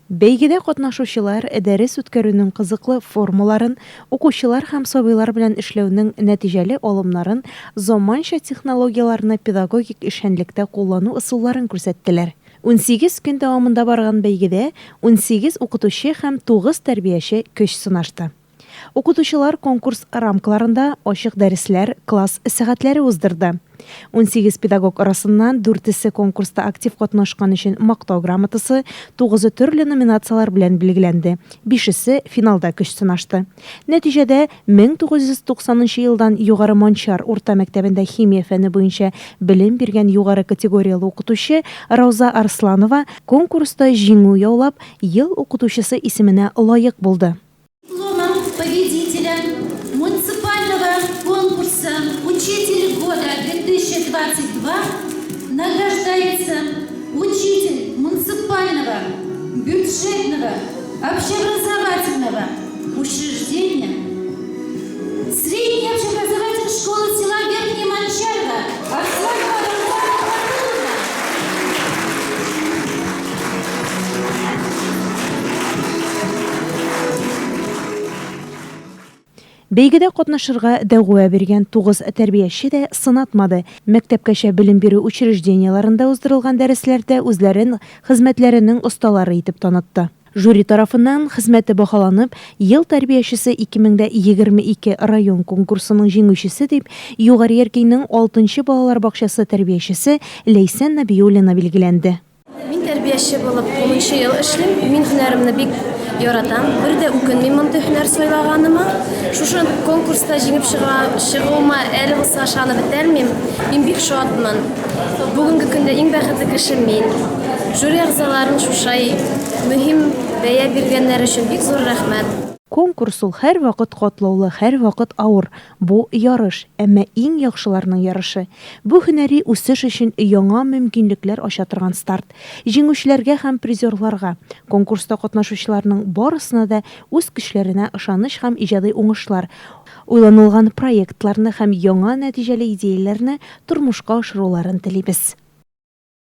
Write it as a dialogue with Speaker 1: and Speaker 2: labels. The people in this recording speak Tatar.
Speaker 1: Бәйгедә катнашучылар дәрес үткәрүнең кызыклы формаларын, укучылар һәм сабыйлар белән эшләүнең нәтиҗәле алымнарын, заманча технологияләрне педагогик эшчәнлектә куллану ысулларын күрсәттеләр. 18 көн дәвамында барган бәйгедә 18 укытучы һәм 9 тәрбияче көч сынашты. Укытучылар конкурс рамкаларында ачык дәресләр, класс сәгатьләре уздырды. 18 педагог арасыннан дүртесе конкурста актив катнашкан өчен Мактау грамотасы, тугызы төрле номинацияләр белән билгеләнде, бишесе финалда көч сынашты. Нәтиҗәдә, 1990 нчы елдан Югары Манчар урта мәктәбендә химия фәне буенча белем биргән югары категорияле укытучы Рауза Арсланова конкурста җиңү яулап, Ел укытучысы исеменә лаек булды.
Speaker 2: Дипломом победителя муниципального конкурса Учитель года 2022 награждается учитель муниципального бюджетного общеобразовательного учреждения Средняя общеобразовательная школа села Верхняя Манчарова Арсланова Рауза Рахматулловна.
Speaker 1: Бәйгедә катнашырга дәгъва биргән 9 тәрбияче дә сынатмады. Мәктәпкәчә белем бирү учреждениеләрендә уздырылган дәресләрдә үзләрен хезмәтләренең осталары итеп танытты. Жюри тарафыннан хезмәте баһаланып, Ел тәрбиячесе 2022 район конкурсының җиңүчесе дип Югары Яркәйнең алтынчы балалар бакчасы тәрбиячесе Ләйсән Нәбиуллина билгеләнде.
Speaker 3: Мин тәрбияче булып унынчы ел эшлим. Мин һөнәремне бик яратам. Бер дә үкенмим мондый һөнәр сайлаганыма. Шушы конкурста җиңеп чыга, чыгуыма әле булса ышанып бетәлмим. Мин бик шатмын. Бүгенге көндә иң бәхетле кеше мин. Жюри әгъзаларын шушай мөһим бәя биргәннәре өчен бик зур рәхмәт.
Speaker 1: Конкурс ул һәрвакыт катлаулы, һәрвакыт авыр. Бу, ярыш, әмма иң яхшыларның ярышы. Бу һөнәри үсеш өчен яңа мөмкинлекләр ача торган старт. Җиңүчеләргә һәм призерларга, конкурста катнашучыларның барысына да үз көчләренә ышаныч һәм иҗади уңышлар, уйланылган проектларны һәм яңа нәтиҗәле идеяләрне тормышка ашыруларын телибез.